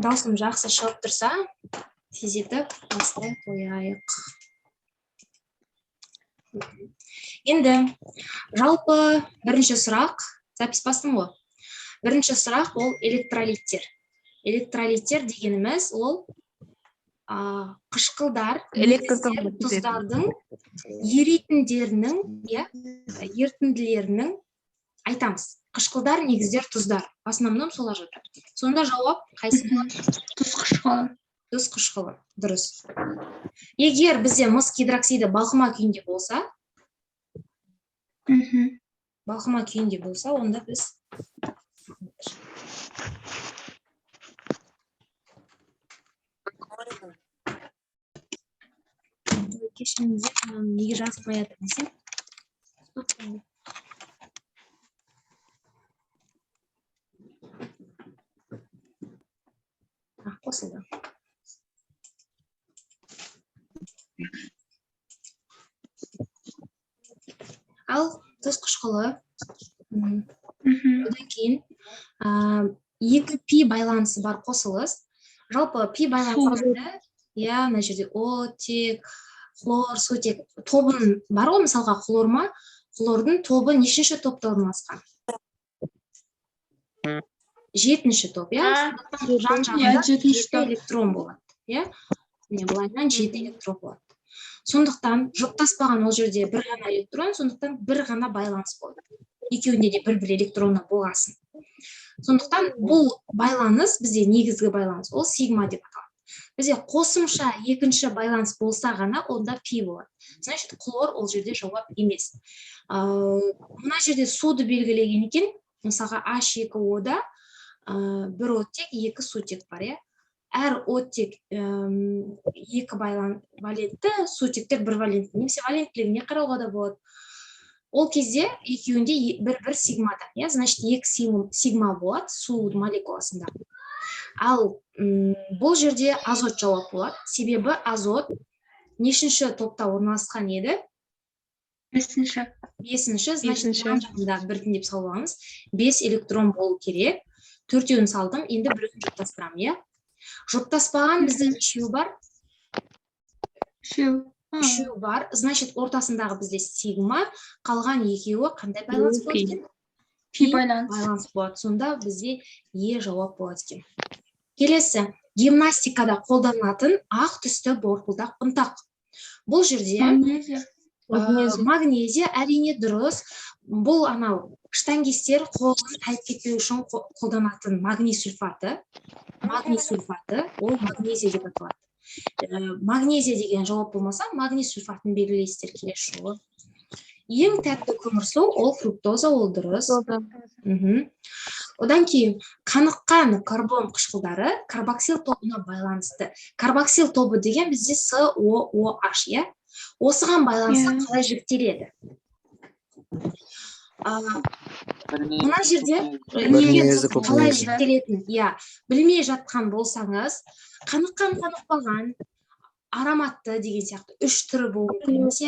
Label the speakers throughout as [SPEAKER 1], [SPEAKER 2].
[SPEAKER 1] Даусым жақсы шығып тұрса, тездетіп бастай қояйық. Енді жалпы бірінші сұрақ, запись бастым ғой. Бірінші сұрақ ол электролиттер. Электролиттер дегеніміз ол қышқылдар,
[SPEAKER 2] Электр
[SPEAKER 1] негіздер,
[SPEAKER 2] тогын өткізетін.
[SPEAKER 1] тұздардың еритіндерінің, иә, ерітінділерінің айтамыз. Қышқылдар, негіздер, тұздар. В основном солар жатады. Сонда жауап қайсы болады?
[SPEAKER 3] Тұз қышқылы.
[SPEAKER 1] Тұз қышқылы. Дұрыс. Егер бізде мыс гидроксиді балқыма күйінде болса, балқыма күйінде болса, онда біз Ой, кешіріңіздер, мынаны неге жазылмай жатыр десем. А, қосылды. Ал тұз қышқылы. Одан кейін екі пи байланысы бар қосылыс. Жалпы пи байланысында, иә, мына жерде оттек, хлор, сутек тобын бар ғой, мысалға хлор ма, хлордың тобы нешінші топта орналасқан? Жетінші топ, иә? Сондықтан жан жағында
[SPEAKER 3] Иә, жетінші
[SPEAKER 1] жеті
[SPEAKER 3] топ.
[SPEAKER 1] электрон болады, иә? Міне, былайынан жеті электрон болады. Сондықтан жұптаспаған ол жерде бір ғана электрон, сондықтан бір ғана байланыс болады. Екеуінде де бір-бір электроны болғасын. Сондықтан бұл байланыс бізде негізгі байланыс, ол сигма деп аталады. Бізде қосымша екінші байланыс болса ғана онда пи болады. Значит, хлор ол жерде жауап емес. Мына жерде суды белгілеген екен, мысалға H2O-да бір оттек, екі сутек бар, иә? Әр оттек екі валентті, сутектер бір валентті, немесе валенттілігіне қарауға да болады. Ол кезде екеуінде бір-бір сигмадан, иә, значит, екі сигма болады су молекуласында. Ал бұл жерде азот жауап болады, себебі азот нешінші топта орналасқан еді?
[SPEAKER 3] Бесінші.
[SPEAKER 1] Бесінші, значит,
[SPEAKER 2] Бесінші.
[SPEAKER 1] жан жағында біртіндеп салып аламыз. 5 электрон болу керек. Төртеуін салдым, енді біреуін жұптастырамын, иә? Жұптаспаған бізде нешеуі бар?
[SPEAKER 3] Үшеу.
[SPEAKER 1] Үшеуі бар. Значит, ортасындағы бізде сигма, қалған екеуі қандай байланыс болады
[SPEAKER 2] Пи.
[SPEAKER 1] екен?
[SPEAKER 3] Пи байланыс.
[SPEAKER 1] Байланыс болады. Сонда бізде Е жауап болады екен. Келесі, гимнастикада қолданылатын ақ түсті борпылдақ ұнтақ. Бұл жерде
[SPEAKER 3] Магнезия.
[SPEAKER 2] Магнезия.
[SPEAKER 1] Магнезия, әрине, дұрыс. Бұл анау штангистер қолын тайып кетпеу үшін қолданатын магний сульфаты. Магний сульфаты, ол магнезия деп аталады. Магнезия деген жауап болмаса, магний сульфатын белгілейсіздер келесі жолы. Ең тәтті көмірсу ол фруктоза, ол дұрыс. Одан кейін қаныққан карбон қышқылдары карбоксил тобына байланысты. Карбоксил тобы деген бізде С, О, О, H, иә? Осыған байланысты қалай жіктеледі? Мына жерде
[SPEAKER 4] Бір
[SPEAKER 1] неге
[SPEAKER 4] негізді, көп
[SPEAKER 1] қалай
[SPEAKER 4] негізді.
[SPEAKER 1] жіктелетін, иә, білмей жатқан болсаңыз, қаныққан, қанықпаған, ароматты деген сияқты үш түрі болуы мүмкін. Немесе,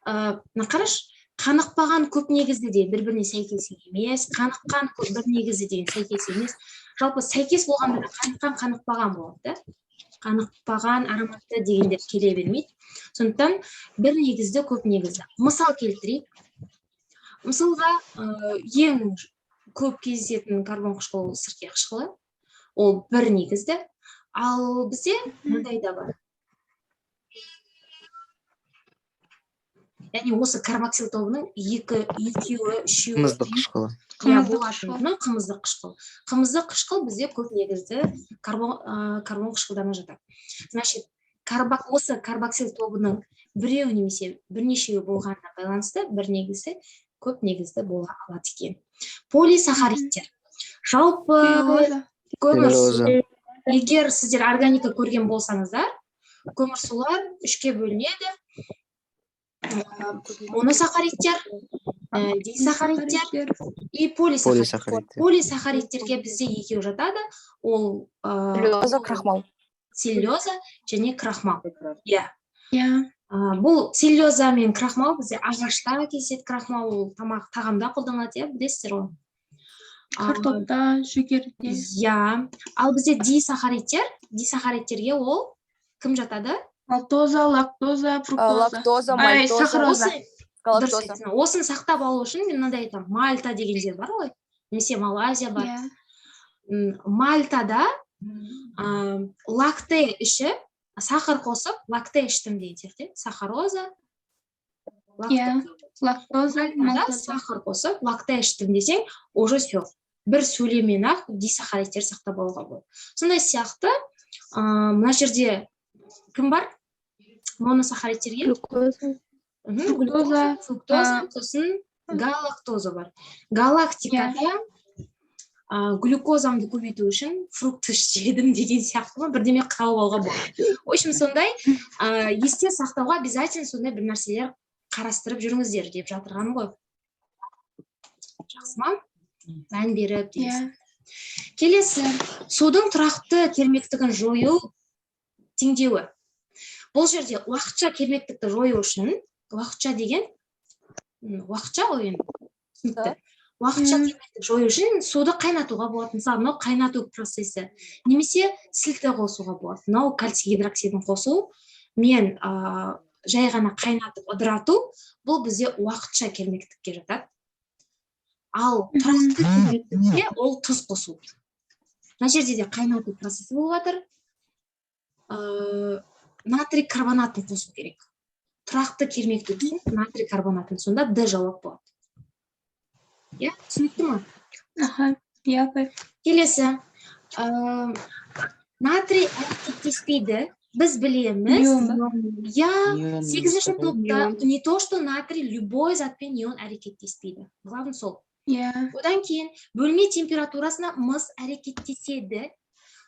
[SPEAKER 1] мына қарашы, қанықпаған көп негізді де бір-біріне сәйкес емес, қаныққан көп бір негізді деген сәйкес емес. Жалпы сәйкес болғанда да қаныққан, қанықпаған болады да. Қанықпаған, ароматты дегендер келе бермейді. Сондықтан бір негізді, көп негізді. Мысал келтірейік. Мысалға, ең көп кездесетін карбон қышқылы ол сірке қышқылы. Ол бір негізді. Ал бізде мындай да бар. Яғни осы карбоксил тобының екеуі, үшеуі
[SPEAKER 4] Қымыздық қышқылы.
[SPEAKER 1] Иә,
[SPEAKER 3] Қымыздық
[SPEAKER 1] болатын.
[SPEAKER 3] қышқыл.
[SPEAKER 1] Мына қымыздық қышқыл. Қымыздық қышқыл бізде көп негізді карбон қышқылдарына жатады. Значит, осы карбоксил тобының біреу немесе бірнешеуі болғанына байланысты бір негізді, көп негізді бола алады екен. Полисахаридтер. Жалпы
[SPEAKER 3] Целлюлоза.
[SPEAKER 1] көмірсу.
[SPEAKER 4] Целлюлоза.
[SPEAKER 1] Егер сіздер органика көрген болсаңыздар, көмірсулар үшке бөлінеді. Моносахаридтер, дисахаридтер и полисахаридтер.
[SPEAKER 4] Полисахаридтер.
[SPEAKER 1] Полисахаридтерге бізде екеу жатады. Ол,
[SPEAKER 2] Целлюлоза, крахмал.
[SPEAKER 1] Целлюлоза және крахмал. Иә.
[SPEAKER 3] Иә.
[SPEAKER 1] Бұл целлюлоза мен крахмал бізде ағашта кездеседі. Крахмал ол тағамда қолданылады, иә, білесіздер ғой.
[SPEAKER 3] Картопта, жүгеріде.
[SPEAKER 1] Иә, ал бізде дисахаридтер, дисахаридтерге ол кім жатады?
[SPEAKER 3] Мальтоза, лактоза, фруктоза.
[SPEAKER 2] Лактоза,
[SPEAKER 3] Ай,
[SPEAKER 2] мальтоза,
[SPEAKER 3] сахароза.
[SPEAKER 1] Осы дұрыс
[SPEAKER 2] галактоза.
[SPEAKER 1] айтасың. Осыны сақтап алу үшін мен мынандай айтамын: Мальта деген жер бар ғой немесе Малайзия бар.
[SPEAKER 3] Иә.
[SPEAKER 1] Мальтада лакте ішіп, сахар қосып, лакте іштім деген сияқты, сахароза,
[SPEAKER 3] Иә.
[SPEAKER 1] лактоза.
[SPEAKER 3] Лактоза,
[SPEAKER 1] Мальтада
[SPEAKER 3] мальтоза.
[SPEAKER 1] сахар қосып, лакте іштім десең, уже все, бір сөйлеммен ақ дисахаридтер сақтап алуға болады. Сондай сияқты мына жерде кім бар моносахаридтерге?
[SPEAKER 4] Глюкоза.
[SPEAKER 1] Мгм,
[SPEAKER 3] Фруктоза,
[SPEAKER 1] глюкоза, фруктоза, сосын галактоза бар. Галактикада глюкозамды көбейту үшін фрукты жедім деген сияқты ма, бірдеме тауып алуға болады. В общем, сондай есте сақтауға обязательно сондай бір нәрселер қарастырып жүріңіздер деп жатырғаным ғой, жақсы ма? Мән беріп деген
[SPEAKER 3] Иә.
[SPEAKER 1] сияқты. Келесі: судың тұрақты кермектігін жою теңдеуі. Бұл жерде уақытша кермектікті жою үшін, уақытша деген уақытша ғой енді, түсінікті, уақытша кермектік жою үшін суды қайнатуға болады. Мысалы, мынау қайнату процесі немесе сілті қосуға болады. Мынау кальций гидроксидін қосу мен жай ғана қайнатып ыдырату, бұл бізде уақытша кермектікке жатады. Ал тұрақты кермектікке ол тұз қосу. Мына жерде де қайнату процесі болып жатыр. Натрий карбонатын қосу керек тұрақты кермектік үшін, натрий карбонатын. Сонда Д жауап болады, иә. Түсінікті ма?
[SPEAKER 3] Аха, иә, апай.
[SPEAKER 1] Келесі: натрий әрекеттеспейді, біз білеміз.
[SPEAKER 3] Ион ба?
[SPEAKER 1] Иә,
[SPEAKER 5] Ион.
[SPEAKER 1] Сегізінші
[SPEAKER 5] Апай.
[SPEAKER 1] топта не то что натрий, любой затпен ион әрекеттеспейді, главный сол. Одан кейін бөлме температурасына мыс әрекеттеседі.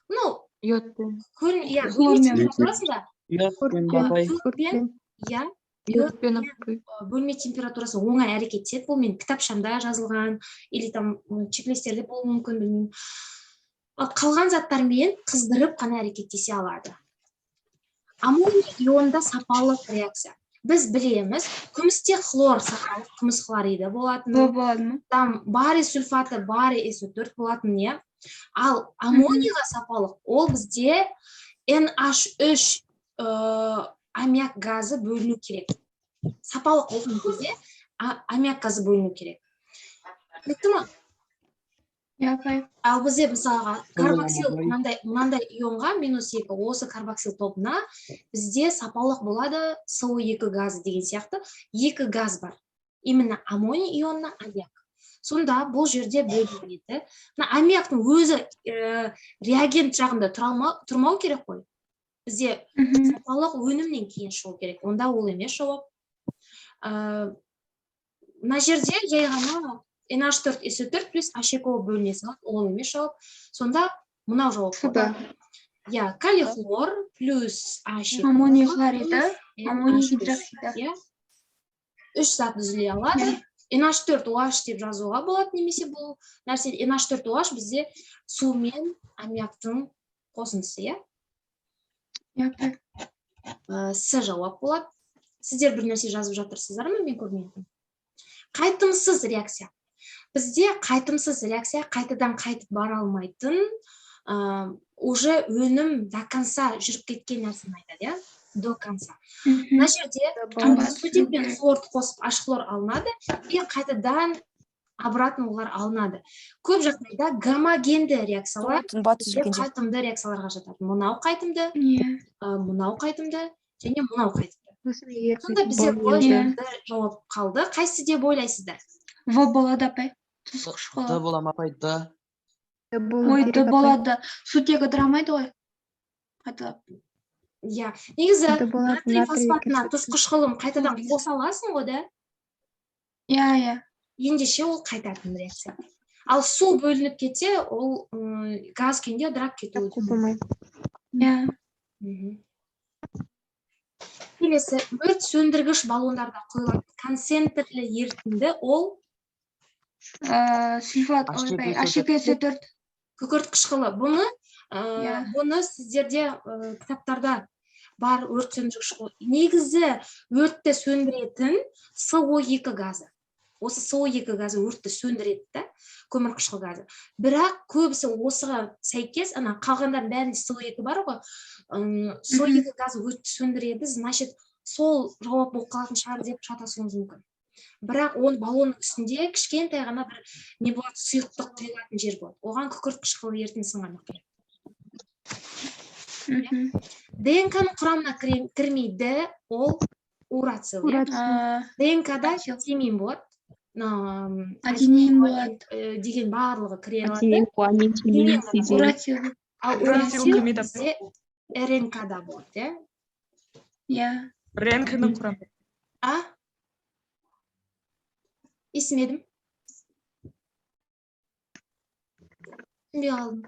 [SPEAKER 1] Ну,
[SPEAKER 4] Йодпен.
[SPEAKER 1] көрін, иә, бөлме
[SPEAKER 3] Хлормен.
[SPEAKER 1] температурасында
[SPEAKER 5] Йодпен, апай.
[SPEAKER 1] Йодпен, иә.
[SPEAKER 4] Йодпен, апай.
[SPEAKER 1] Бөлме температурасы оңай әрекеттеседі. Бұл менің кітапшамда жазылған или там чек-листтерде болуы мүмкін, білмеймін. Ал қалған заттармен қыздырып қана әрекеттесе алады. Аммоний ионда сапалық реакция. Біз білеміз, күмісте хлор сапалық, күміс хлориді болатын.
[SPEAKER 3] В болады ма?
[SPEAKER 1] Там барий сульфаты, барий СО4 болатын, иә. Ал аммонийға сапалық ол бізде NH3, аммиак газы бөліну керек. Сапалық болған кезде аммиак газы бөліну керек, түсінікті ма?
[SPEAKER 3] Иә, апай.
[SPEAKER 1] Ал бізде, мысалға, карбоксил
[SPEAKER 5] Апай.
[SPEAKER 1] мынандай ионға, -2, осы карбоксил тобына бізде сапалық болады СО2 газы деген сияқты. Екі газ бар именно аммоний ионына аммиак. Сонда бұл жерде бөлінеді. Мына аммиактың өзі реагент жағында тұрмау керек қой бізде. Сапалық өнімнен кейін шығу керек. Онда ол емес жауап. Мына жерде жай ғана NH4 SO4 плюс H2O бөліне салады, ол емес жауап. Сонда мынау жауап болады, иә: калий хлор плюс H2
[SPEAKER 3] Аммоний хлориді, аммоний
[SPEAKER 1] NH3.
[SPEAKER 3] гидроксиді.
[SPEAKER 1] Иә, үш зат түзіле алады. NH4 OH деп жазуға болады немесе бұл нәрсе NH4 OH бізде су мен аммиактың қосындысы, иә.
[SPEAKER 3] Иә, апай.
[SPEAKER 1] С жауап болады. Сіздер бір нәрсе жазып жатырсыздар ма? Мен көрмедім. Қайтымсыз реакция. Бізде қайтымсыз реакция қайтадан қайтып бара алмайтын, уже өнім до конца жүріп кеткен нәрсені айтады, иә, до конца. Мына жерде сутек пен хлорды қосып, аш хлор алынады и қайтадан обратно олар алынады. Көп жағдайда гомогенді реакциялар
[SPEAKER 2] Тұнба
[SPEAKER 1] бізде
[SPEAKER 2] түзілгенде.
[SPEAKER 1] қайтымды реакцияларға жатады. Мынау қайтымды, мынау қайтымды және мынау қайтымды.
[SPEAKER 4] Сосын егер
[SPEAKER 1] Сонда бізде
[SPEAKER 4] болған
[SPEAKER 1] былай
[SPEAKER 3] Иә.
[SPEAKER 1] Д жауап қалды. Қайсысы деп ойлайсыздар?
[SPEAKER 3] В болады, апай. Тұз
[SPEAKER 5] Д
[SPEAKER 3] қышқылы.
[SPEAKER 5] бола ма, апай, Д?
[SPEAKER 4] Болу
[SPEAKER 3] Ой,
[SPEAKER 4] керек,
[SPEAKER 3] Д
[SPEAKER 4] апай.
[SPEAKER 3] болады. Сутегі ыдырамайды ғой. Қайталап.
[SPEAKER 1] Иә, негізі
[SPEAKER 4] Д болады,
[SPEAKER 1] натрий
[SPEAKER 4] натрий
[SPEAKER 1] фосфатына тұз
[SPEAKER 4] кислотасы.
[SPEAKER 1] қышқылын қайтадан қоса аласың ғой да.
[SPEAKER 3] Иә.
[SPEAKER 1] Ендеше ол қайтатын реакция. Ал су бөлініп кетсе, ол газ күйінде ыдырап кетуі мүмкін.
[SPEAKER 4] Қосылмайды.
[SPEAKER 3] Иә.
[SPEAKER 1] Келесі: өрт сөндіргіш баллондарда құйылатын концентрлі ерітінді ол?
[SPEAKER 3] Сульфат,
[SPEAKER 5] H2
[SPEAKER 3] ойбай,
[SPEAKER 5] SO4.
[SPEAKER 3] H2SO4.
[SPEAKER 1] Күкірт қышқылы. Бұны
[SPEAKER 3] Иә.
[SPEAKER 1] бұны сіздерде кітаптарда бар. Өрт сөндіргіш қой. Негізі өртті сөндіретін СО2 газы. Осы СО2 газы өртті сөндіреді да, көмірқышқыл газы. Бірақ көбісі осыған сәйкес, ана қалғандардың бәрінде СО2 бар ғой, СО2 газы өртті сөндіреді, значит, сол жауап болып қалатын шығар деп шатасуыңыз мүмкін. Бірақ оның баллонның үстінде кішкентай ғана бір не болады, сұйықтық құйылатын жер болады. Оған күкірт қышқыл ерітіндісін ғана құяды. ДНК-ның құрамына кірмейді, ол урацил, иә?
[SPEAKER 4] Урацил.
[SPEAKER 1] ДНК-да
[SPEAKER 3] Урацил.
[SPEAKER 1] Тимин болады.
[SPEAKER 3] Аденин болады.
[SPEAKER 1] Деген барлығы кіре алады.
[SPEAKER 2] Аденин, гуанин, тимин,
[SPEAKER 1] Тимин.
[SPEAKER 2] цитозин.
[SPEAKER 3] Урацил.
[SPEAKER 1] Ал
[SPEAKER 6] Урацил
[SPEAKER 1] урацил
[SPEAKER 6] кірмейді.
[SPEAKER 1] бізде РНК-да болады, иә?
[SPEAKER 3] Иә.
[SPEAKER 6] РНК-ның құрамы.
[SPEAKER 1] А? Естімедім. Түсінбей қалдым.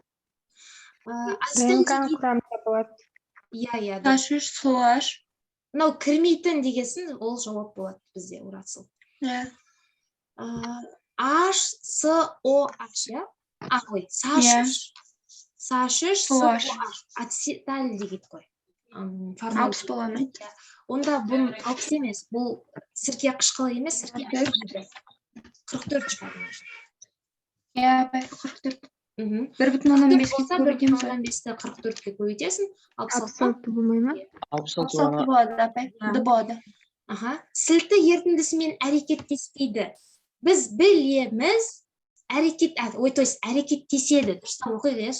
[SPEAKER 7] РНК-ның құрамында болады.
[SPEAKER 1] Иә, дұрыс.
[SPEAKER 3] H3, СОH.
[SPEAKER 1] Мынау кірмейтін дегесін, ол жауап болады бізде урацил.
[SPEAKER 3] Иә.
[SPEAKER 1] H, С, О, H, иә? А, ой, С, H
[SPEAKER 3] Иә.
[SPEAKER 1] 3. С, H 3, С, О,
[SPEAKER 3] H.
[SPEAKER 1] H. Ацетальдегид қой. Формальдегид.
[SPEAKER 3] 60 бола ма?
[SPEAKER 1] Онда бұл 60 емес, бұл сірке қышқылы емес, сірке альдегиді. 44 шығады мына жерде.
[SPEAKER 3] Иә, апай, 44. Бір бүтін оннан
[SPEAKER 1] 44
[SPEAKER 3] беске
[SPEAKER 1] болса, 1,5
[SPEAKER 3] көбейтеміз ғой.
[SPEAKER 1] 44-ке көбейтесің, 66.
[SPEAKER 4] 66 болмай ма?
[SPEAKER 5] 66.
[SPEAKER 3] 66 болады, апай.
[SPEAKER 1] Иә.
[SPEAKER 3] Д болады.
[SPEAKER 1] Аха. Сілті ерітіндісімен әрекеттеспейді. Біз білеміз, әрекет, ой, то есть әрекеттеседі. Дұрыстап оқиық, иә,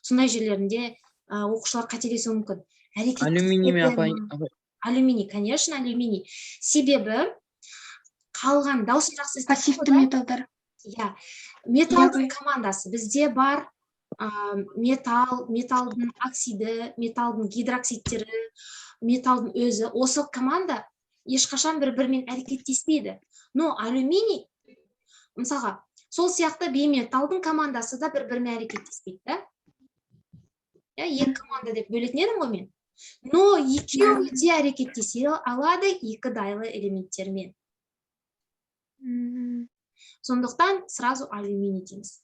[SPEAKER 1] сондай жерлерінде оқушылар қателесуі мүмкін. Әрекеттеседі
[SPEAKER 5] Алюминий ме, апай?
[SPEAKER 1] ма?
[SPEAKER 5] Апай.
[SPEAKER 1] Алюминий, конечно, алюминий. Себебі қалған дауысын жақсы естіп
[SPEAKER 3] Пассивті
[SPEAKER 1] тұрмын ғой, да?
[SPEAKER 3] металдар.
[SPEAKER 1] Иә. Металдың
[SPEAKER 3] Иә.
[SPEAKER 1] командасы бізде бар, металл, металдың оксиді, металдың гидроксидтері, металдың өзі. Осы команда ешқашан бір-бірімен әрекеттеспейді. Но алюминий, мысалға, сол сияқты бейметалдың командасы да бір-бірімен әрекеттеспейді, да? Иә, екі команда деп бөлетін едім ғой мен. Но екеуі де әрекеттесе алады екі дайлы элементтермен. Сондықтан сразу алюминий дейміз.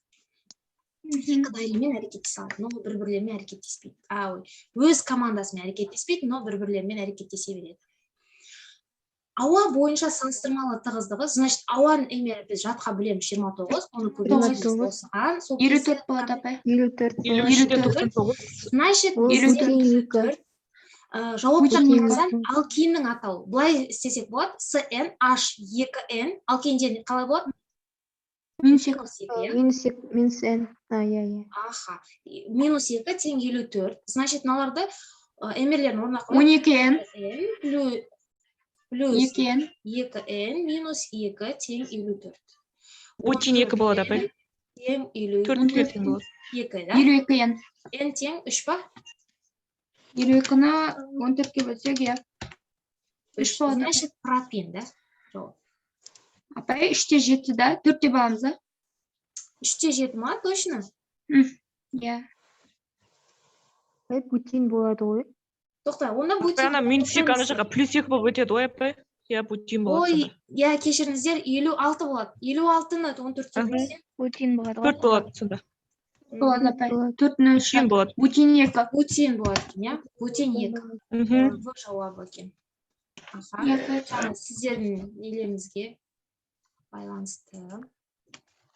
[SPEAKER 1] Екі дайлымен әрекеттесе алады, но бір-бірлерімен әрекеттеспейді. А, ой, өз командасымен әрекеттеспейді, но бір-бірлерімен әрекеттесе береді. Ауа бойынша салыстырмалы тығыздығы, значит, ауаның эмері біз жатқа білеміз 29, оны көбейтеміз
[SPEAKER 4] 29.
[SPEAKER 1] осыған. Сол
[SPEAKER 3] Елу
[SPEAKER 1] кезде
[SPEAKER 3] төрт болады, апай.
[SPEAKER 4] 54
[SPEAKER 6] Елу
[SPEAKER 4] болады.
[SPEAKER 6] үш те
[SPEAKER 3] 54.
[SPEAKER 6] 99.
[SPEAKER 1] Значит,
[SPEAKER 4] Ол
[SPEAKER 1] бізде
[SPEAKER 4] бутен екі.
[SPEAKER 1] 54. Жауаптан
[SPEAKER 4] Бутен
[SPEAKER 1] қарасаң,
[SPEAKER 4] екі.
[SPEAKER 1] алкиннің атауы. Былай істесек болады, СН, H, екі N. Алкиндер қалай болады?
[SPEAKER 3] Минус екі.
[SPEAKER 1] Минус екі, иә?
[SPEAKER 4] Минус екі, минус N. А, иә, иә.
[SPEAKER 1] Аха. Минус екі тең 54. Значит, мыналарды эмерлерін орнына қоямыз.
[SPEAKER 3] 12 N.
[SPEAKER 1] N плюс
[SPEAKER 3] 2 N.
[SPEAKER 1] екі N минус екі тең 54.
[SPEAKER 6] Бутин екі болады, апай.
[SPEAKER 1] Тең елу
[SPEAKER 6] Төртке тең болады.
[SPEAKER 1] екі, да?
[SPEAKER 3] 52 N.
[SPEAKER 1] N тең үш па?
[SPEAKER 3] 52-ні 14-ке бөлсек, иә. Үш болады.
[SPEAKER 1] Значит, пропин, да? Жауап.
[SPEAKER 3] Апай, үште жеті да, төртте баламыз да?
[SPEAKER 1] Үште жеті ма, точно?
[SPEAKER 3] Иә.
[SPEAKER 4] Апай, бутин болады ғой.
[SPEAKER 1] Тоқта, онда
[SPEAKER 6] Апай,
[SPEAKER 1] бутин.
[SPEAKER 6] ана минус екі ана жаққа плюс екі болып өтеді ғой, апай. Иә, бутин болады
[SPEAKER 1] Ой,
[SPEAKER 6] сонда.
[SPEAKER 1] иә, кешіріңіздер, 56 болады. 56-ны 14-ке бөлсең.
[SPEAKER 3] Бутин болады.
[SPEAKER 6] Төрт болады сонда.
[SPEAKER 3] Болады, апай.
[SPEAKER 4] Болады.
[SPEAKER 3] Төрт нөл үш.
[SPEAKER 6] Бутин болады.
[SPEAKER 3] Бутин екі.
[SPEAKER 1] Бутин болады екен, иә? Бутин екі. В жауабы екен. Аха.
[SPEAKER 3] Иә, апай.
[SPEAKER 1] Жаңа сіздердің нелеріңізге байланысты.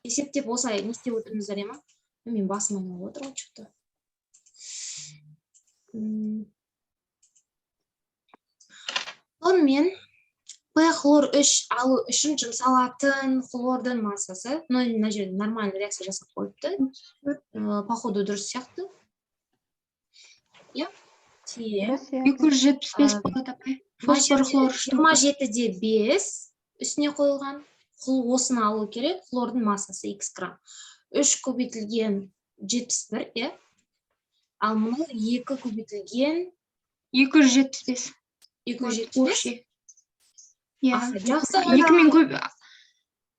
[SPEAKER 1] Есептеп осылай не істеп отырыңыздар, ема? Мен басым айналып отыр ғой, что-то. Сонымен П хлор 3 алу үшін жұмсалатын хлордың массасы. Ну, мына жерде нормальный реакция жасап қойыпты. Походу дұрыс сияқты. Иә. Тең.
[SPEAKER 4] Дұрыс, иә.
[SPEAKER 3] 275 болады, апай.
[SPEAKER 1] Мына
[SPEAKER 3] Фосфор
[SPEAKER 1] жерде
[SPEAKER 3] хлор үш.
[SPEAKER 1] 27,5 үстіне қойылған. Осыны алу керек. Хлордың массасы x грамм. 3 көбейтілген 71, иә? Ал мынау 2 көбейтілген
[SPEAKER 3] 275.
[SPEAKER 1] 275.
[SPEAKER 3] Иә.
[SPEAKER 1] Аха, жақсы.
[SPEAKER 3] Екімен көп.
[SPEAKER 1] А,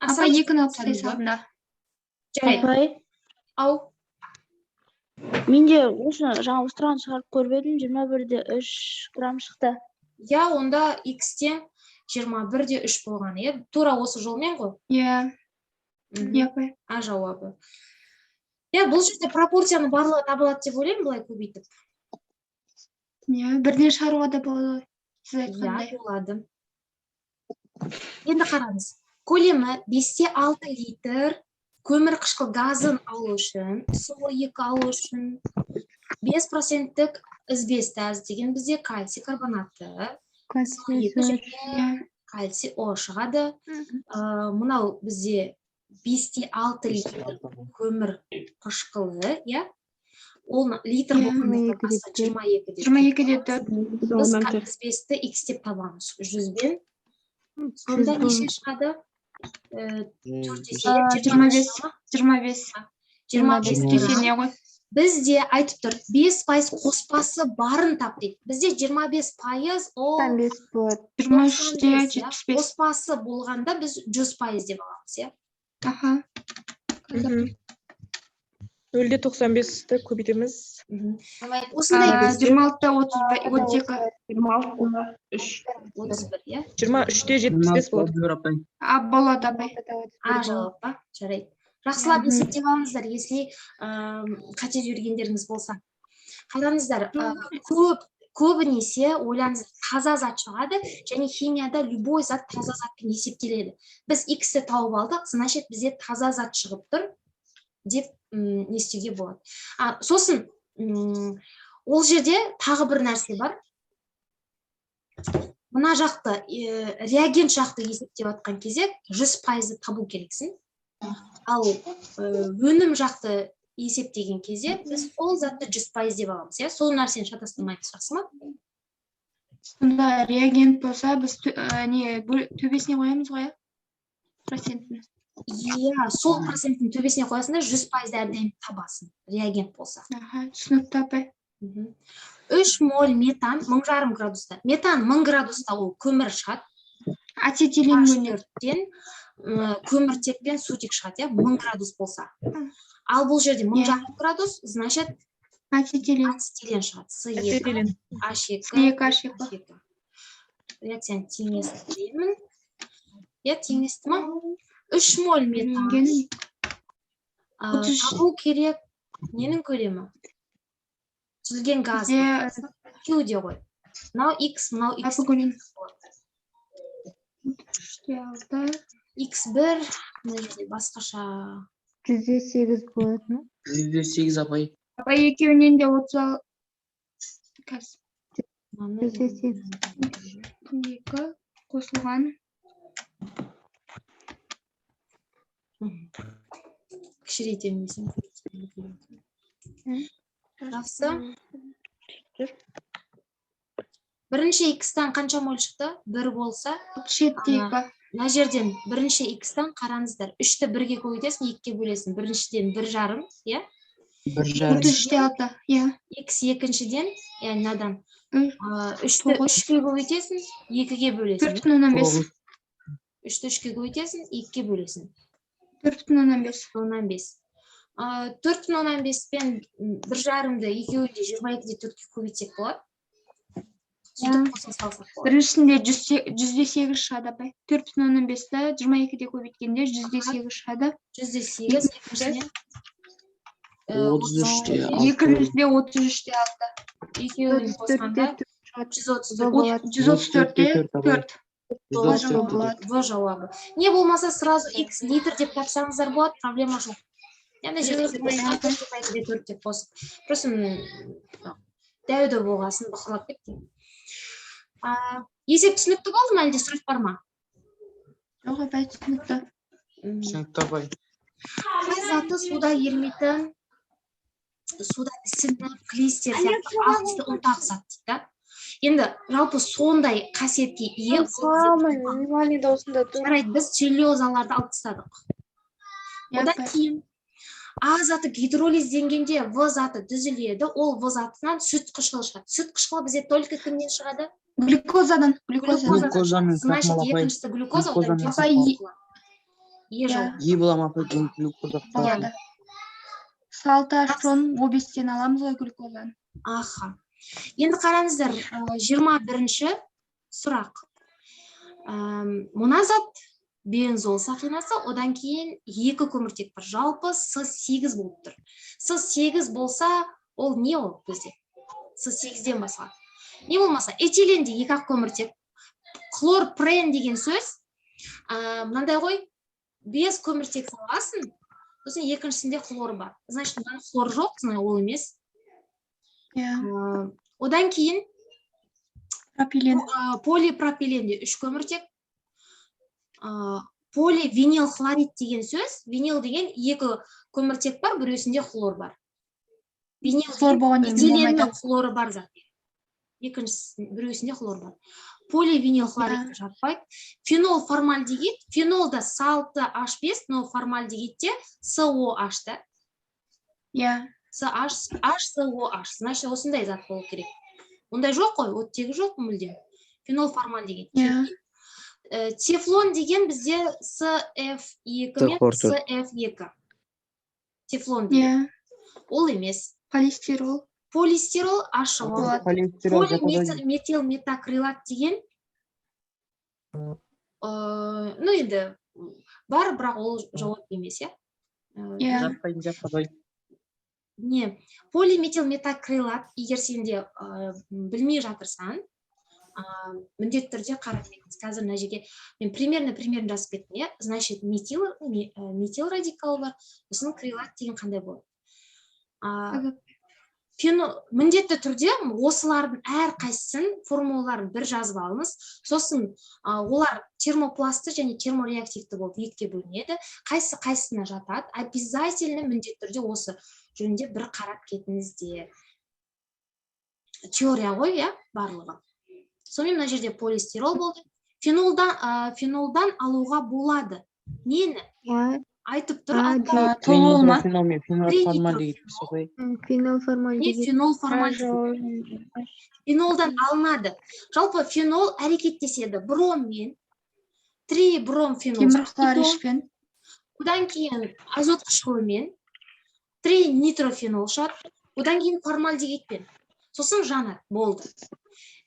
[SPEAKER 3] Апай, екіні алып тастай
[SPEAKER 1] салдың ба?
[SPEAKER 3] салдым да.
[SPEAKER 1] Жарайды.
[SPEAKER 8] Апай,
[SPEAKER 1] Ау.
[SPEAKER 8] менде осы жаңа осы тұрған шығарып көріп едім, 21,3 грамм шықты.
[SPEAKER 1] Иә, онда x тең 21,3 болған, иә? Тура осы жолмен ғой.
[SPEAKER 3] Иә. Иә, апай.
[SPEAKER 1] А жауабы. Иә, бұл жерде пропорцияның барлығы табылады деп ойлаймын, былай көбейтіп.
[SPEAKER 3] Иә, бірден шығаруға да болады ғой. Сіз
[SPEAKER 1] Иә,
[SPEAKER 3] айтқандай.
[SPEAKER 1] болады. Енді қараңыз. Көлемі 5,6 литр көмір қышқыл газын алу үшін, СО2 алу үшін 5 проценттік ізбес тәрізді деген бізде кальций карбонаты,
[SPEAKER 4] Кальций.
[SPEAKER 1] Екі және кальций О шығады. Мынау бізде 5,6 литр көмір қышқылы, иә? Ол литр
[SPEAKER 3] Иә.
[SPEAKER 1] болғандықтан
[SPEAKER 4] 22
[SPEAKER 1] аса
[SPEAKER 4] де
[SPEAKER 1] 22 де
[SPEAKER 3] 22,4.
[SPEAKER 1] Біз ізбесті х деп табамыз 100-бен. Сонда неше шығады? Төрт еселеп
[SPEAKER 3] 25.
[SPEAKER 1] шыға ма?
[SPEAKER 3] 25.
[SPEAKER 1] 25
[SPEAKER 5] 25.
[SPEAKER 1] грамм.
[SPEAKER 3] Кесене ғой.
[SPEAKER 1] Бізде айтып тұр, 5% қоспасы барын тап дейді. Бізде 25% ол
[SPEAKER 4] 95 болады.
[SPEAKER 3] 23-те
[SPEAKER 1] 95, иә.
[SPEAKER 3] 75.
[SPEAKER 1] Қоспасы болғанда біз 100% деп аламыз, иә.
[SPEAKER 3] Аха.
[SPEAKER 6] 0,95-ті көбейтеміз.
[SPEAKER 1] Осындай
[SPEAKER 3] 26-та 32.
[SPEAKER 1] 31, иә.
[SPEAKER 6] 23,75 болады.
[SPEAKER 5] Апай.
[SPEAKER 3] А, болады, апай.
[SPEAKER 1] А жауап па? Жарайды. Жақсылап есептеп алыңыздар, если қате жібергендеріңіз болса. Қараңыздар, көбінесе ойлаңыздар, таза зат шығады және химияда любой зат таза затпен есептеледі. Біз x-ті тауып алдық, значит, бізде таза зат шығып тұр деп не істеуге болады. А, сосын ол жерде тағы бір нәрсе бар. Мына жақты, реагент жақты есептеп жатқан кезде 100%-ды табу керексің. Ал өнім жақты есептеген кезде біз ол затты 100% деп аламыз, иә? Сол нәрсені шатастырмаймыз, жақсы ма?
[SPEAKER 3] Сонда реагент болса, біз не төбесіне қоямыз ғой, иә? Процентін.
[SPEAKER 1] Иә, сол проценттің төбесіне қоясың да, 100%-ды әрдайым табасың, реагент болса.
[SPEAKER 3] Аха, түсінікті, апай.
[SPEAKER 1] 3 моль метан 1500 градуста. Метан 1000 градуста ол көмір шығады.
[SPEAKER 3] Ацетилен бөлінеді.
[SPEAKER 1] H4-тен көміртек пен сутек шығады, иә, 1000 градус болса. Ал бұл жерде мың жарым градус, значит,
[SPEAKER 3] Ацетилен.
[SPEAKER 1] ацетилен шығады. С2
[SPEAKER 6] Ацетилен.
[SPEAKER 1] H2
[SPEAKER 3] С2 H2.
[SPEAKER 1] H2. Реакцияны теңестіремін. Иә, теңесті ма? 3 моль метан.
[SPEAKER 3] Бөлінген 33.
[SPEAKER 1] Табу керек ненің көлемі? Түзілген газ.
[SPEAKER 3] Бізде
[SPEAKER 1] Q де ғой. Мынау X, мынау X.
[SPEAKER 3] жалпы көлем 3,6.
[SPEAKER 1] X1 мына жерде басқаша.
[SPEAKER 4] 108 болады ма?
[SPEAKER 5] 108, апай.
[SPEAKER 3] Апай, екеуінен де 30 қазір.
[SPEAKER 1] Мынаны
[SPEAKER 4] 108.
[SPEAKER 3] 2 қосылған.
[SPEAKER 1] Кішірейтемін десем. Жақсы. Бірінші X-тан қанша моль шықты? Бір болса,
[SPEAKER 3] 37,2.
[SPEAKER 1] Мына жерден бірінші X-тан қараңыздар. Үшті бірге көбейтесің, екіге бөлесің. Біріншіден бір жарым, иә?
[SPEAKER 5] Бір жарым.
[SPEAKER 3] 33,6, иә.
[SPEAKER 1] X екіншіден, яғни мынадан үшті
[SPEAKER 3] 9.
[SPEAKER 1] үшке көбейтесің, екіге бөлесің.
[SPEAKER 3] 4,5.
[SPEAKER 5] 9.
[SPEAKER 1] Үшті үшке көбейтесің, екіге бөлесің.
[SPEAKER 3] 4,5.
[SPEAKER 1] 0,5. 4,5 пен бір жарымды екеуін де 22,4-ке көбейтсек болады. Сөйтіп қоса салсақ болады.
[SPEAKER 3] Біріншісінде 108 шығады, апай. 4,5-ті 22-де көбейткенде 108 шығады.
[SPEAKER 1] 108, екіншіден
[SPEAKER 5] 33-те 6.
[SPEAKER 3] Екіншісінде 33,6.
[SPEAKER 1] Екеуін қосқанда
[SPEAKER 4] 134
[SPEAKER 1] 134.
[SPEAKER 4] болады.
[SPEAKER 3] 134-те
[SPEAKER 5] 134 апай.
[SPEAKER 3] 4.
[SPEAKER 5] 134
[SPEAKER 3] болады.
[SPEAKER 1] В жауабы. Не болмаса сразу x литр деп тапсаңыздар болады, проблема жоқ. Яғни жерде 4 деп қосып. Просто дәу дәу болғасын бықырлап кетті. Есеп түсінікті болды ма, әлде сұрақ бар ма?
[SPEAKER 3] Жоқ, апай, түсінікті.
[SPEAKER 5] Түсінікті, апай.
[SPEAKER 1] Қай заты суда ерімейтін, суда ісініп, клейстер сияқты ақ түсті ұнтақ зат дейді да. Енді жалпы сондай қасиетке ие ол бізде
[SPEAKER 2] Минимальный дауысында тұр.
[SPEAKER 1] Жарайды, біз целлюлозаларды алып тастадық.
[SPEAKER 3] Иә,
[SPEAKER 1] Одан
[SPEAKER 3] апай.
[SPEAKER 1] кейін А заты гидролизденгенде В заты түзіледі, ол В затынан сүт қышқылы шығады. Сүт қышқылы бізде только кімнен шығады?
[SPEAKER 3] Глюкозадан. Глюкозадан.
[SPEAKER 5] Глюкозамен
[SPEAKER 1] Значит,
[SPEAKER 5] крахмал, апай.
[SPEAKER 1] екіншісі глюкоза, одан
[SPEAKER 5] Глюкозамен
[SPEAKER 1] кейін
[SPEAKER 3] Апай,
[SPEAKER 1] сүт қышқылы. Е жауабы.
[SPEAKER 5] Е бола ма, апай, глюкоза?
[SPEAKER 3] Болады. Салта О5-тен аламыз ғой глюкозаны.
[SPEAKER 1] Аха. Енді қараңыздар, 21-ші сұрақ. Мына зат бензол сақинасы, одан кейін екі көміртек бар. Жалпы С8 болып тұр. С8 болса, ол не ол бізде? С8-ден басқа. Не болмаса, этиленде екі ақ көміртек. Хлорпрен деген сөз Мынандай ғой, бес көміртек саласың, сосын екіншісінде хлор бар, значит, мынаның хлор жоқ, значит, ол емес.
[SPEAKER 3] Иә.
[SPEAKER 1] Одан кейін
[SPEAKER 3] Пропилен.
[SPEAKER 1] Полипропиленде үш көміртек. Поливинил хлорид деген сөз, винил деген екі көміртек бар, біреусінде хлор бар. Винил
[SPEAKER 3] Хлор
[SPEAKER 1] деген
[SPEAKER 3] болған екен,
[SPEAKER 1] этиленнің
[SPEAKER 3] болмайды.
[SPEAKER 1] Хлоры бар зат. Екіншісі, біреусінде хлор бар. Поливинил хлорид жатпайды. Фенол формальдегид, фенолда С6 H5, но формальдегидте COH да.
[SPEAKER 3] Иә.
[SPEAKER 1] CH, HCOH. Значит, осындай зат болу керек. Ондай жоқ қой, оттегі жоқ мүлдем. Фенол формальдегид.
[SPEAKER 3] Иә.
[SPEAKER 1] Тефлон деген бізде CF2 мен
[SPEAKER 5] Хлор төрт.
[SPEAKER 1] CF2. Тефлон деген.
[SPEAKER 3] Иә.
[SPEAKER 1] Ол емес.
[SPEAKER 3] Полистирол.
[SPEAKER 1] Полистирол H
[SPEAKER 3] Болады.
[SPEAKER 5] Полистирол жатады.
[SPEAKER 1] Полиметил метакрилат деген ну енді бар, бірақ ол жауап емес, иә.
[SPEAKER 3] Иә.
[SPEAKER 5] Жатпайды, жатпайды.
[SPEAKER 1] Не, полиметил метакрилат, егер сенде білмей жатырсаң, міндетті түрде қарап кетіңіз. Қазір мына жерге мен примерно жазып кеттім, иә. Значит, метил радикалы бар, сосын крилат деген қандай болады? Міндетті түрде осылардың әрқайсысын, формулаларын бір жазып алыңыз. Сосын олар термопласты және термореактивті болып екіге бөлінеді, қайсы қайсысына жатады, обязательно, міндетті түрде осы жөнінде бір қарап кетіңіздер. Теория ғой, иә, барлығы. Сонымен, мына жерде полистирол болды. Фенолдан алуға болады нені?
[SPEAKER 4] А,
[SPEAKER 1] Айтып тұр.
[SPEAKER 4] А,
[SPEAKER 1] аттары.
[SPEAKER 3] Толуы ма?
[SPEAKER 5] Фенол мен фенол формальдегид ғой.
[SPEAKER 4] Фенол
[SPEAKER 1] Не?
[SPEAKER 4] Формальдегид.
[SPEAKER 1] Фенол формальдегид. Фенолдан алынады. Жалпы фенол әрекеттеседі броммен, трибромфенол,
[SPEAKER 3] Темір хлоришпен.
[SPEAKER 1] Одан кейін азот қышқылымен тринитрофенол шығады, одан кейін формальдегидпен, сосын жанады, болды.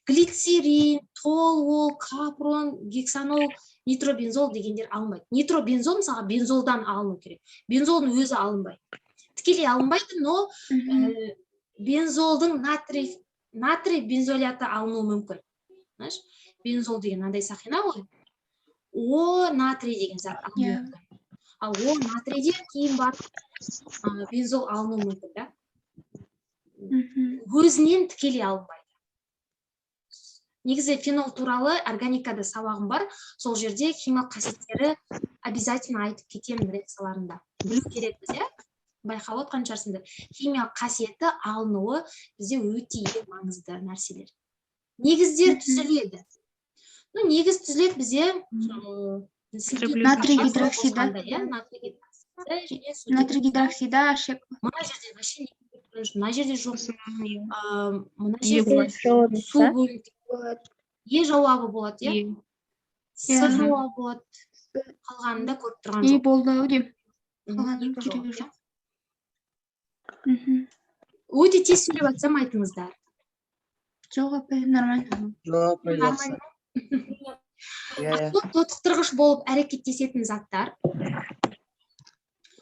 [SPEAKER 1] Глицерин, толуол, капрон, гексанол, нитробензол дегендер алынбайды. Нитробензол, мысалға, бензолдан алыну керек. Бензолдың өзі алынбайды, тікелей алынбайды, но бензолдың натрий бензоляты алынуы мүмкін. Знаешь, бензол деген мынандай сақина ғой, о натрий деген зат алынуы мүмкін. Ал о натрийден кейін барып бензол алынуы мүмкін да. Өзінен тікелей алынбайды. Негізі фенол туралы органикада сабағым бар, сол жерде химиялық қасиеттері обязательно айтып кетемін лекцияларында. Білу керекпіз, иә, байқап отқан шығарсыңдар, химиялық қасиеті алынуы бізде өте ең маңызды нәрселер. Негіздер түзіледі. Ну, негіз түзіледі бізде сілтеу
[SPEAKER 3] Натрий
[SPEAKER 1] қосқанда,
[SPEAKER 3] гидроксиді.
[SPEAKER 1] Иә, натрий гидроксиді және сутек.
[SPEAKER 3] Натрий гидроксиді H2.
[SPEAKER 1] Мына жерде вообще мына жерде жоқ.
[SPEAKER 6] Сосын не?
[SPEAKER 1] Мына
[SPEAKER 6] Е
[SPEAKER 1] жерде
[SPEAKER 6] болады.
[SPEAKER 1] су бөлініп
[SPEAKER 4] Болады.
[SPEAKER 1] Е жауабы болады, иә.
[SPEAKER 6] Е.
[SPEAKER 1] С
[SPEAKER 3] Иә.
[SPEAKER 1] жауабы болады, қалғанын да көріп тұрған
[SPEAKER 3] И
[SPEAKER 1] жоқ.
[SPEAKER 3] болды ау деймін. Қалғанының
[SPEAKER 1] Екі
[SPEAKER 3] керегі
[SPEAKER 1] жауап, иә.
[SPEAKER 3] жоқ.
[SPEAKER 1] Өте тез сөйлеп жатсам, айтыңыздар.
[SPEAKER 3] Жоқ, апай, нормально.
[SPEAKER 5] Жоқ, апай, жақсы.
[SPEAKER 1] Нормально.
[SPEAKER 5] Иә.
[SPEAKER 1] Азот тотықтырғыш болып әрекеттесетін заттар.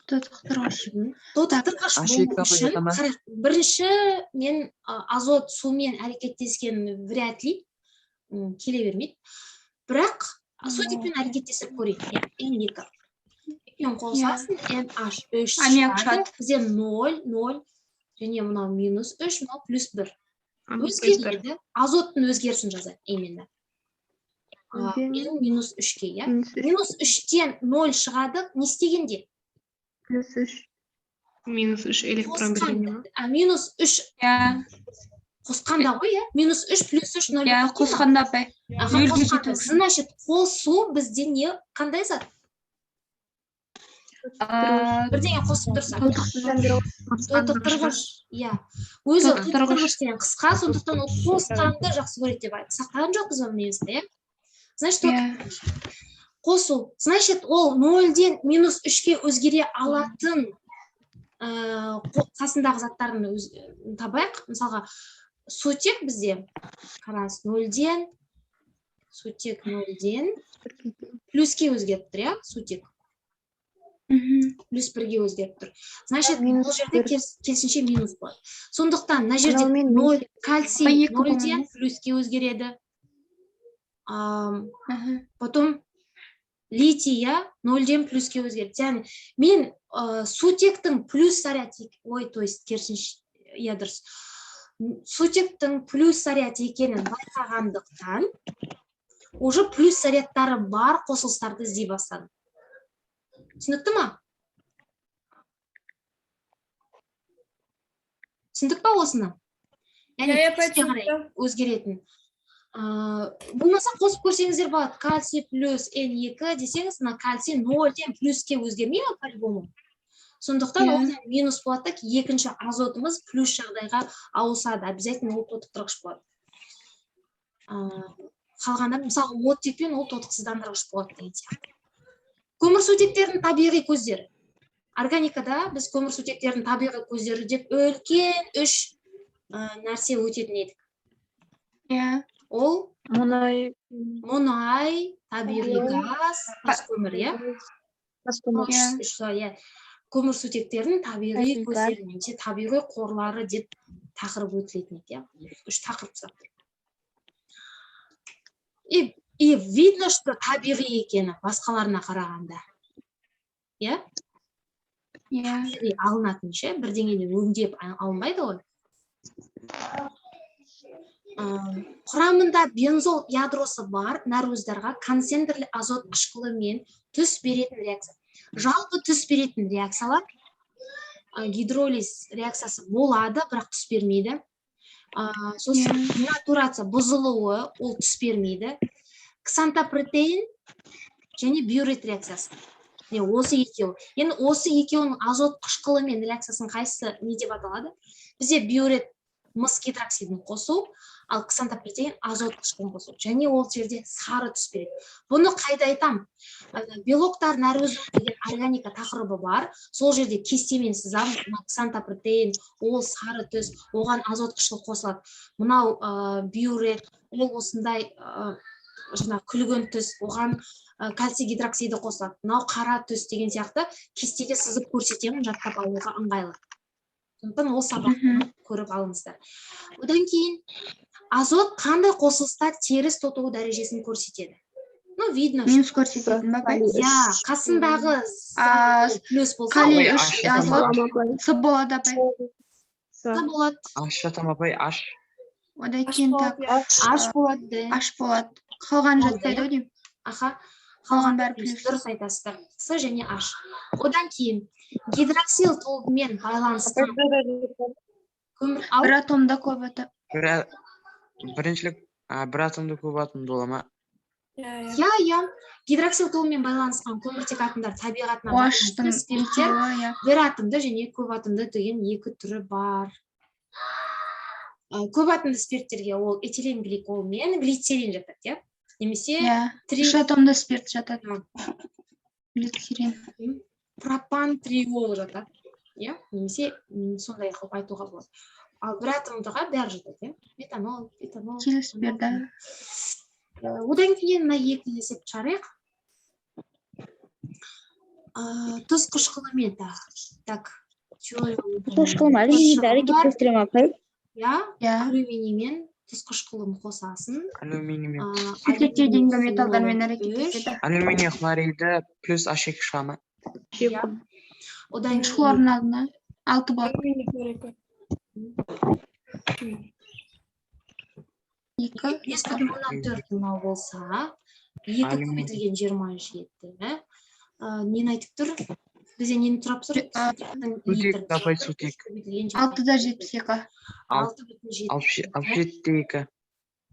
[SPEAKER 3] Тотықтырғыш.
[SPEAKER 1] Тотықтырғыш
[SPEAKER 5] H
[SPEAKER 1] болу
[SPEAKER 5] екі апай
[SPEAKER 1] үшін
[SPEAKER 5] жата ма?
[SPEAKER 1] қарайық. Бірінші мен азот сумен әрекеттескен вряд ли, келе бермейді, бірақ сутекпен әрекеттесіп көрейік, иә. N2, екеуін қосасың, NH3
[SPEAKER 3] Аммиак
[SPEAKER 1] шығады.
[SPEAKER 3] шығады.
[SPEAKER 1] Бізде ноль, ноль және мынау минус үш, мынау плюс бір.
[SPEAKER 6] Плюс бір.
[SPEAKER 1] Өзгереді. Азоттың өзгерісін жазайық именно.
[SPEAKER 4] Үлкен.
[SPEAKER 1] N минус үшке, иә.
[SPEAKER 4] Минус үш.
[SPEAKER 1] Минус үштен ноль шығады не істегенде?
[SPEAKER 4] Плюс үш.
[SPEAKER 6] Минус үш электрон бергенде ма?
[SPEAKER 1] Қосқанда. Минус үш
[SPEAKER 3] Иә.
[SPEAKER 1] қосқанда ғой, иә. Минус үш плюс үш ноль.
[SPEAKER 3] Иә, қосқанда, апай.
[SPEAKER 1] Аха,
[SPEAKER 3] Нөлге
[SPEAKER 1] қосқанда.
[SPEAKER 3] жету үшін.
[SPEAKER 1] Значит, қосу бізде не, қандай зат? Бірдеңе қосып тұрса, тотықтырғыш, иә, өзі.
[SPEAKER 3] Тотықтырғыш.
[SPEAKER 1] Тотықтырғыш деген қысқа, сондықтан ол қосқанды жақсы көреді деп сақтаған жоқпыз ба миымызда, иә. Значит, қосу, значит, ол нөлден минус үшке өзгере алатын қасындағы заттарын табайық. Мысалға, сутек бізде, қараңыз, нөлден, сутек нөлден плюске өзгеріп тұр, иә. Сутек плюс бірге өзгеріп тұр, значит,
[SPEAKER 4] Минус
[SPEAKER 1] бұл жерде
[SPEAKER 4] бір.
[SPEAKER 1] Керісінше минус болады. Сондықтан мына жерде
[SPEAKER 4] Мынаумен
[SPEAKER 1] ноль, кальций
[SPEAKER 3] Екі
[SPEAKER 1] нөлден
[SPEAKER 3] болмайды.
[SPEAKER 1] Плюске өзгереді.
[SPEAKER 3] Аха.
[SPEAKER 1] Потом Литий, иә, нөлден плюске өзгерді. Яғни мен сутектің плюс заряд, ой, то есть керісінше, иә, дұрыс. Сутектің плюс заряд екенін байқағандықтан, уже плюс зарядтары бар қосылыстарды іздей бастадым. Түсінікті ма? Түсіндік па осыны? Яғни
[SPEAKER 7] Иә,
[SPEAKER 1] плюске қарай өзгеретін. Болмаса қосып көрсеңіздер болады. Кальций плюс N2 десеңіз, мына кальций нөлден плюске өзгермей ма по-любому? Сондықтан
[SPEAKER 3] Иә.
[SPEAKER 1] ол минус болады да, екінші азотымыз плюс жағдайға ауысады. Обязательно ол тотықтырғыш болады. Қалғанда, мысалы, оттекпен ол тотықсыздандырғыш болады деген сияқты. Көмірсутектердің табиғи көздері. Органикада біз көмірсутектердің табиғи көздері деп үлкен үш нәрсе өтетін едік.
[SPEAKER 3] Иә.
[SPEAKER 1] Ол
[SPEAKER 4] Мұнай.
[SPEAKER 1] мұнай, табиғи газ, тас көмір, иә?
[SPEAKER 4] Тас көмір.
[SPEAKER 3] Иә.
[SPEAKER 1] Үш, иә. Көмірсутектердің табиғи
[SPEAKER 8] Табиғи газ.
[SPEAKER 1] көздері немесе табиғи қорлары деп тақырып өтілетін еді, иә? Үш тақырып тастап тұр. И видно, что табиғи екені басқаларына қарағанда. Иә?
[SPEAKER 3] Иә.
[SPEAKER 1] Табиғи алынатын ше, бірдеңеден өңдеп алынбайды ғой. Құрамында бензол ядросы бар нәруыздарға концентрлі азот қышқылымен түс беретін реакция. Жалпы түс беретін реакциялар, гидролиз реакциясы болады, бірақ түс бермейді. Сосын денатурация бұзылуы, ол түс бермейді. Ксантопротеин және биурет реакциясы. Міне, осы екеуі. Енді осы екеуінің азот қышқылымен реакциясының қайсысы не деп аталады? Бізде биурет мыс гидроксидін қосу, ал ксантопротеин азот қышқылын қосу. Және ол жерде сары түс береді. Бұны қайда айтам? Белоктар нәруыздар деген органика тақырыбы бар. Сол жерде кестемен сызамын. Мына ксантопротеин, ол сары түс, оған азот қышқылы қосылады. Мынау биурет, ол осындай жаңағы күлгін түс, оған кальций гидроксиді қосылады. Мынау қара түс деген сияқты кестеде сызып көрсетемін, жаттап алуға ыңғайлы. Сондықтан ол сабақты көріп алыңыздар. Одан кейін азот қандай қосылыста теріс тотығу дәрежесін көрсетеді? Ну, видно, что
[SPEAKER 3] Минус көрсететін ба, апай?
[SPEAKER 1] Иә, қасындағы плюс болса,
[SPEAKER 3] Калий
[SPEAKER 1] ол
[SPEAKER 3] үш азот С болады, апай.
[SPEAKER 1] С болады.
[SPEAKER 5] Аш жатам, апай, аш.
[SPEAKER 3] Одан кейін так
[SPEAKER 1] Аш болады.
[SPEAKER 3] Аш болады. Қалған
[SPEAKER 1] Болды,
[SPEAKER 3] жатпайды
[SPEAKER 1] иә?
[SPEAKER 3] ау деймін.
[SPEAKER 1] Аха.
[SPEAKER 3] Қалған бәрі
[SPEAKER 1] плюс.
[SPEAKER 3] плюс.
[SPEAKER 1] Дұрыс айтасыздар. С және H. Одан кейін гидроксил тобымен байланысқан көмір ал
[SPEAKER 3] Бір атомда көп атом.
[SPEAKER 5] Біріншілік, бір атомды көп атомды бола ма?
[SPEAKER 7] Иә.
[SPEAKER 1] Иә. Гидроксил тобымен байланысқан көміртек атомдар табиғатына
[SPEAKER 3] OH-тың
[SPEAKER 1] байланысты спирттер
[SPEAKER 3] екеуі, иә.
[SPEAKER 1] бір атомды және көп атомды деген екі түрі бар. Көп атомды спирттерге ол этилен гликол мен глицерин жатады, иә? Немесе
[SPEAKER 3] Иә.
[SPEAKER 1] три
[SPEAKER 3] Үш атомды спирт жатады. Глицерин.
[SPEAKER 1] Пропан триол жатады, иә? Немесе сондай қылып айтуға болады. Ал бір атомдыға бәрі жатады, иә? Метанол, этанол.
[SPEAKER 3] Кил спирт, да.
[SPEAKER 1] Одан кейін мына екі есеп шығарайық. Тұз қышқылымен так. Теория
[SPEAKER 8] Тұз қышқылын алюминийді әрекеттестіре ме, апай?
[SPEAKER 1] Иә,
[SPEAKER 3] Иә.
[SPEAKER 1] алюминиймен тұз қышқылын қосасың.
[SPEAKER 5] Алюминиймен.
[SPEAKER 3] Сутекке дейінгі
[SPEAKER 1] Алюминий
[SPEAKER 3] металдармен
[SPEAKER 1] хлор
[SPEAKER 3] әрекеттеседі.
[SPEAKER 1] үш.
[SPEAKER 5] Алюминий хлориді плюс H2 шыға ма?
[SPEAKER 1] Иә. Одан кейін
[SPEAKER 3] Хлордың алдына алты болады. Екі.
[SPEAKER 1] 5,4 мынау болса, екі
[SPEAKER 5] Алюминий.
[SPEAKER 1] көбейтілген 27. Нені айтып тұр? Бізде нені сұрап тұр?
[SPEAKER 5] Сутек, апай, сутек.
[SPEAKER 3] Алтыда жетпіс екі.
[SPEAKER 1] Алты бүтін жеті.
[SPEAKER 5] Алпыс жетіде екі.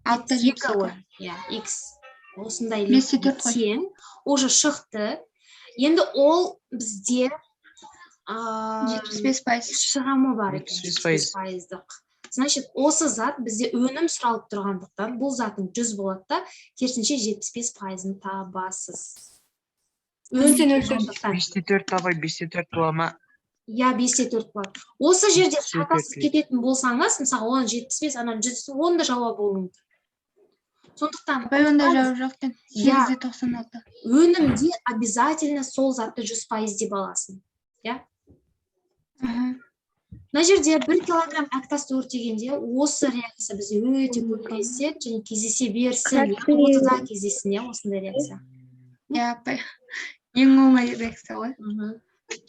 [SPEAKER 3] Алтыда жетпіс
[SPEAKER 1] Екі
[SPEAKER 3] екі.
[SPEAKER 1] ғой. Иә, x осындай
[SPEAKER 3] Бесте төрт қой.
[SPEAKER 1] тең уже шықты. Енді ол бізде
[SPEAKER 3] 75%.
[SPEAKER 1] шығамы бар екен,
[SPEAKER 5] 75%.
[SPEAKER 1] 75%-дық. Значит, осы зат бізде өнім сұралып тұрғандықтан, бұл заттың 100 болады да, керісінше 75%-ын табасыз. Өнім
[SPEAKER 7] Бестен нөл төрт.
[SPEAKER 1] тұрғандықтан.
[SPEAKER 5] Бесте төрт, апай, бесте төрт бола ма?
[SPEAKER 1] Иә, бесте төрт болады. Осы жерде
[SPEAKER 5] Бесте төрт
[SPEAKER 1] шатасып
[SPEAKER 5] литр.
[SPEAKER 1] кететін болсаңыз, мысалы, он 75, анан жүз, он да жауап болуы мүмкін. Сондықтан
[SPEAKER 3] Апай, онда жауап жоқ екен.
[SPEAKER 1] Иә.
[SPEAKER 3] Сегізде тоқсан алты.
[SPEAKER 1] Өнімде обязательно сол затты 100% деп аласың. Иә? Мына жерде 1 килограмм әктасты өртегенде осы реакция бізде өте көп кездеседі және кездесе берсін,
[SPEAKER 8] Кальций.
[SPEAKER 1] отызда кездессін, иә, осындай реакция.
[SPEAKER 3] Иә, апай, ең оңай реакция ғой.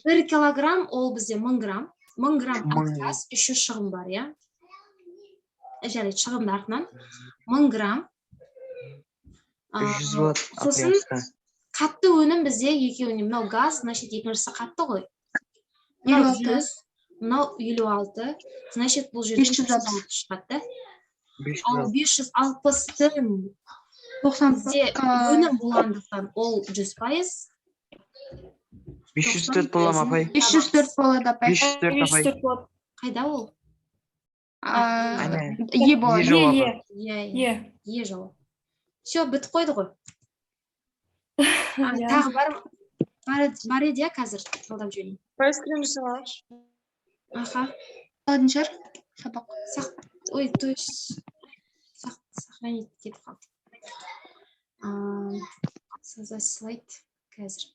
[SPEAKER 1] 1 килограмм ол бізде 1000 грамм. 1000 грамм
[SPEAKER 5] 1000.
[SPEAKER 1] Аз, еще шығын бар, иә. Жарайды, шығынды артынан. 1000 грамм.
[SPEAKER 5] 300 болады, апай.
[SPEAKER 1] Сосын
[SPEAKER 5] Астына.
[SPEAKER 1] Қатты өнім бізде екеуіне, мынау газ, значит, екіншісі қатты ғой. Мынау
[SPEAKER 3] 56.
[SPEAKER 1] 100, мынау 56, значит, бұл жерде
[SPEAKER 3] 560.
[SPEAKER 1] 560 шығады да.
[SPEAKER 5] 500.
[SPEAKER 1] Ал 560-тың
[SPEAKER 3] 90.
[SPEAKER 1] Бізде өнім болғандықтан, ол 100%.
[SPEAKER 5] 504 бола ма, апай?
[SPEAKER 3] 504 болады, апай.
[SPEAKER 5] 504, апай.
[SPEAKER 4] 504 болады.
[SPEAKER 1] Қайда ол?
[SPEAKER 5] Әне.
[SPEAKER 3] Е болады.
[SPEAKER 5] Е жауабы.
[SPEAKER 4] Е.
[SPEAKER 1] Иә, иә.
[SPEAKER 4] Е.
[SPEAKER 1] Е жауап. Все, бітіп қойды ғой.
[SPEAKER 4] Иә.
[SPEAKER 1] Тағы бар еді, иә, қазір талдап жіберейін.
[SPEAKER 4] Апай, скрин жасап алайықшы.
[SPEAKER 1] Аха.
[SPEAKER 3] Алатын шығар сабақ.
[SPEAKER 1] Ой, то есть сохранить кетіп қалды. Создать слайд қазір.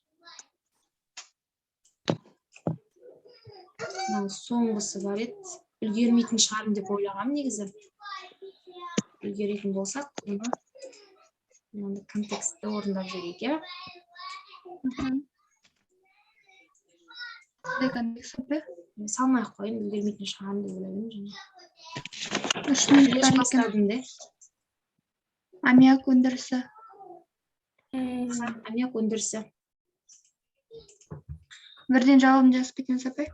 [SPEAKER 1] Мынау соңғысы бар еді, үлгермейтін шығармын деп ойлағанмын негізі. Үлгеретін болсақ, оны мынандай контекстті орындап жіберейік, иә.
[SPEAKER 3] Қандай контекст, апай?
[SPEAKER 1] Мен салмай ақ қояйын, үлгермейтін шығармын деп ойладым және
[SPEAKER 3] 3 минут
[SPEAKER 1] кеш
[SPEAKER 3] бар екен.
[SPEAKER 1] Бастадым де.
[SPEAKER 3] Аммиак өндірісі.
[SPEAKER 1] Аммиак өндірісі.
[SPEAKER 3] Бірден жауабын жазып кетеміз, апай.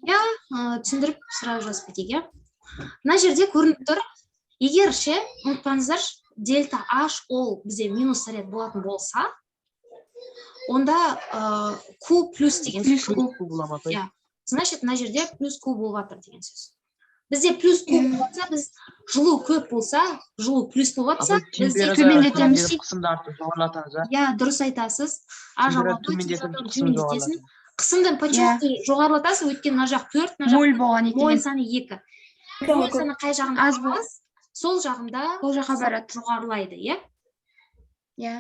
[SPEAKER 1] Иә, түсіндіріп, сразу жазып кетейік, иә. Мына жерде көрініп тұр, егер ше, ұмытпаңыздаршы, дельта H ол бізде минус заряд болатын болса, онда Q плюс деген
[SPEAKER 3] Плюс
[SPEAKER 1] сөз.
[SPEAKER 3] Q.
[SPEAKER 5] Q бола ма, апай?
[SPEAKER 1] Иә. Значит, мына жерде плюс Q болып жатыр деген сөз. Бізде плюс Q болып жатса, біз жылу көп болса, жылу плюс болып жатса,
[SPEAKER 5] Апай,
[SPEAKER 1] бізде
[SPEAKER 5] температура
[SPEAKER 3] төмендетеміз.
[SPEAKER 5] төмендетіп, қысымды артып жоғарылатамыз ба?
[SPEAKER 1] Иә, дұрыс айтасыз. А
[SPEAKER 5] Температура
[SPEAKER 1] жауабы
[SPEAKER 5] төмендетіп,
[SPEAKER 1] температураны
[SPEAKER 5] қысымды
[SPEAKER 1] төмендетесің.
[SPEAKER 5] жоғарылатамыз.
[SPEAKER 1] Қысымды почему жоғарылатасың? Өйткені мына жақ төрт, мына жақ
[SPEAKER 3] Моль болған
[SPEAKER 1] моль
[SPEAKER 3] екен.
[SPEAKER 1] саны екі. Моль саны қай жағында
[SPEAKER 3] Аз бол-
[SPEAKER 1] аз, сол жағында
[SPEAKER 3] Сол жаққа барады.
[SPEAKER 1] жоғарылайды, иә.
[SPEAKER 3] Иә.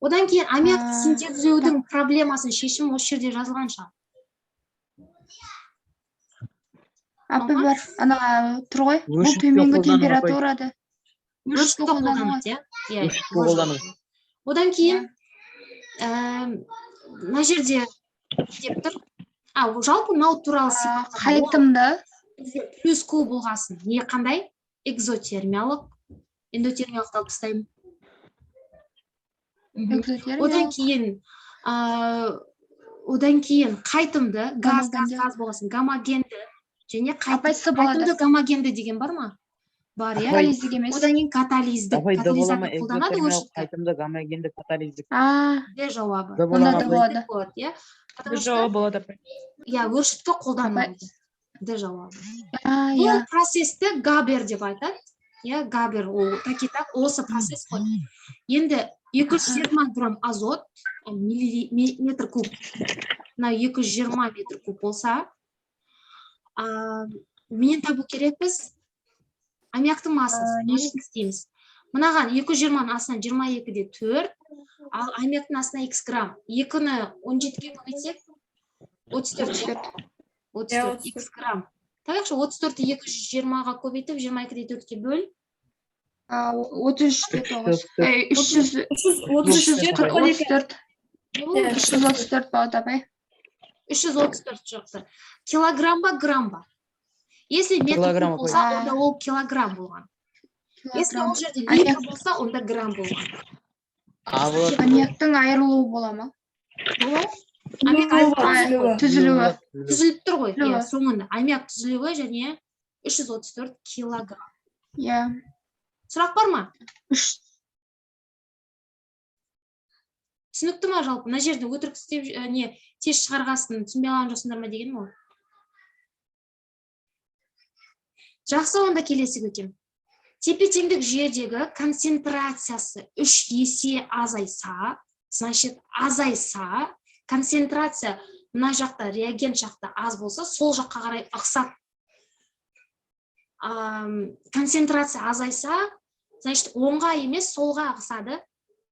[SPEAKER 1] Одан кейін аммиакты синтездеудің проблемасын шешімі осы жерде жазылған шығар.
[SPEAKER 3] Апай,
[SPEAKER 1] Ага.
[SPEAKER 3] бар, ана тұр ғой, бұл
[SPEAKER 5] Өшіртпе
[SPEAKER 3] төменгі
[SPEAKER 5] қолдану, апай.
[SPEAKER 3] температурада.
[SPEAKER 1] Өршіткі
[SPEAKER 3] Өршіткі қолдану ғой.
[SPEAKER 1] қолданады, иә. Иә,
[SPEAKER 5] Өршіткі қолдану.
[SPEAKER 1] Одан кейін мына жерде деп тұр. Ол жалпы мынау туралы сипаттама.
[SPEAKER 3] Қайтымды.
[SPEAKER 1] Бізде плюс Q болғасын не, қандай? Экзотермиялық, эндотермиялықты алып тастаймын.
[SPEAKER 3] Экзотермиялық.
[SPEAKER 1] Одан кейін қайтымды газ, газ,
[SPEAKER 3] Гомогенді.
[SPEAKER 1] газ болғасын гомогенді және
[SPEAKER 3] Апай, С болады.
[SPEAKER 1] Қайтымды, гомогенді деген бар ма? Бар, иә.
[SPEAKER 3] Катализдік емес.
[SPEAKER 1] Одан кейін катализдік.
[SPEAKER 5] Апай, Д бола ма?
[SPEAKER 1] Катализатор қолданады.
[SPEAKER 5] Экзотермиялық,
[SPEAKER 1] Өршіткі.
[SPEAKER 5] қайтымды, гомогенді, катализдік.
[SPEAKER 1] Д жауабы.
[SPEAKER 5] Д бола
[SPEAKER 3] Онда
[SPEAKER 5] ма,
[SPEAKER 3] Д
[SPEAKER 5] апай?
[SPEAKER 3] болады.
[SPEAKER 1] Болады, иә, потому
[SPEAKER 6] Д
[SPEAKER 1] что
[SPEAKER 6] жауабы болады, апай.
[SPEAKER 1] Иә, өршіткі қолданылады, Д жауабы. Бұл
[SPEAKER 3] Иә.
[SPEAKER 1] процессті Габер деп айтады, иә. Габер ол так и так осы процесс қой. Енді 220 грамм азот метр куб, мына 220 метр куб болса, мен табу керекпіз аммиактың массасын. Не істейміз? Мынаған 220-ның астына 22 де 4, ал аммиактың астына x грамм. Екіні 17-ге көбейтсек, 34, 34 x грамм. Табайықшы, 34-ті 220-ға көбейтіп, 22 де 4-ке бөл.
[SPEAKER 3] 33 де 9. 300.
[SPEAKER 4] 333
[SPEAKER 3] 334.
[SPEAKER 4] 42.
[SPEAKER 1] Не болды?
[SPEAKER 3] 334 болады, апай.
[SPEAKER 1] 334 шықты. Килограмм ба, грамм ба? Если метр
[SPEAKER 5] Килограмм,
[SPEAKER 1] куб болса,
[SPEAKER 3] апай.
[SPEAKER 1] онда ол килограмм болған. Если
[SPEAKER 3] Килограмм.
[SPEAKER 1] ол жерде
[SPEAKER 3] Аммиак.
[SPEAKER 1] литр болса, онда грамм болған.
[SPEAKER 5] А болады.
[SPEAKER 3] Аммиактың айырылуы бола ма?
[SPEAKER 1] Аммиак
[SPEAKER 4] Түзілуі.
[SPEAKER 3] Түзілуі.
[SPEAKER 1] Түзіліп тұр ғой, иә,
[SPEAKER 3] Түзілуі.
[SPEAKER 1] соңында аммиак түзілуі және 334 килограмм.
[SPEAKER 3] Иә.
[SPEAKER 1] Сұрақ бар ма?
[SPEAKER 3] Үш.
[SPEAKER 1] Түсінікті ма жалпы? Мына жерде өтірік істеп, не, тез шығарғасын түсінбей қалған жоқсыңдар ма дегенім ғой. Жақсы, онда келесі өтемін. Тепе теңдік жүйедегі концентрациясы үш есе азайса, значит, азайса, концентрация мына жақта, реагент жақта аз болса, сол жаққа қарай ықсады. Концентрация азайса, значит, оңға емес, солға ығысады.